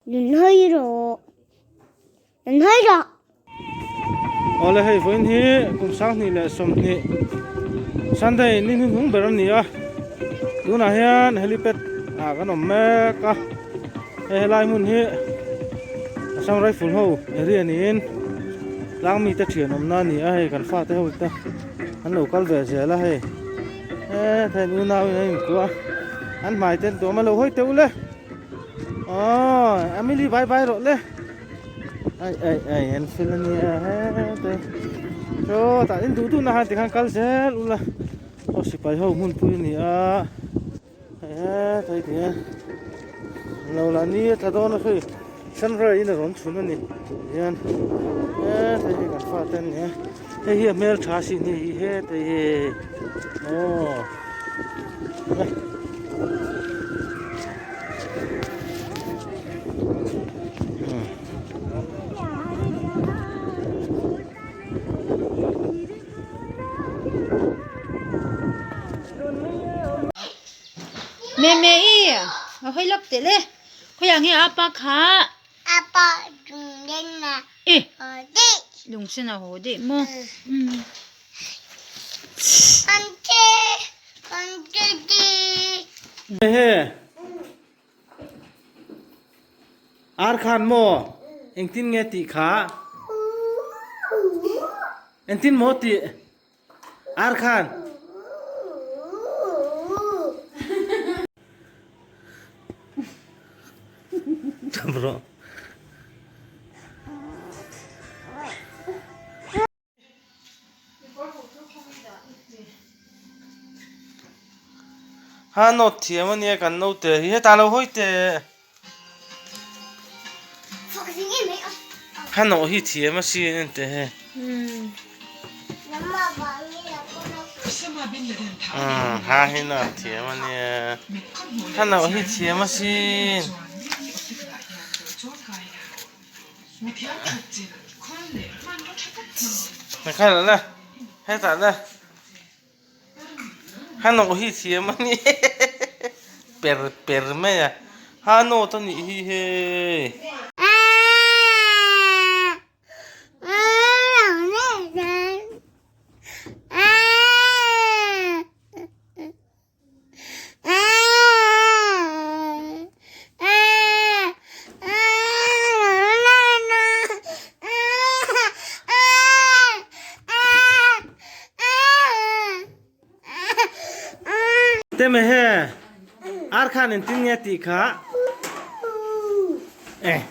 Nun hawi rawh. Nun hawi rawh. Awle hei vawiin hi kum 2020 Sunday ni hnuhnung ber a ni a, tunah hian helipad ah kan awm mek a, hei helai hmun hi Assam Rifle ho area niin tlang mite thian awmna a ni a, hei kan fate ho te an lo kal ve zel a hei he thei unau in an inkuah a, an hmai te an tuam a lo hawi teuh le. Aw Emily bye bye rawh le ai ai ai an fel ania hete chaw tah in duh duh na han tikhan kal zel ula aw sipai ho hmunpui a ni a hethei ti hian lo la ni a tla dawn a hei sunrise in a rawn chhun a ni hian hethei hi kan fate an ni a hei hi a hmeltha sin hei hi hetei hi aw. Me me i a hawi lak teh le khawiah nge apa kha apa lunglen a haw daih lungsen a haw daih maw Ar khan maw engtin nge tih kha engtin maw tih ar khan. Ha nawt thiam ania kan naute hi hetah lo hawi teh ha nawh hi thiam a sin en teh he ha hi nawt thiam ania ha nawh hi thiam a sin. Kha la hetah la ha nawh hi thiam a ni per per mai a ha nawt a nih hi hei. Teme he ar khan in tin nge tih kha eh.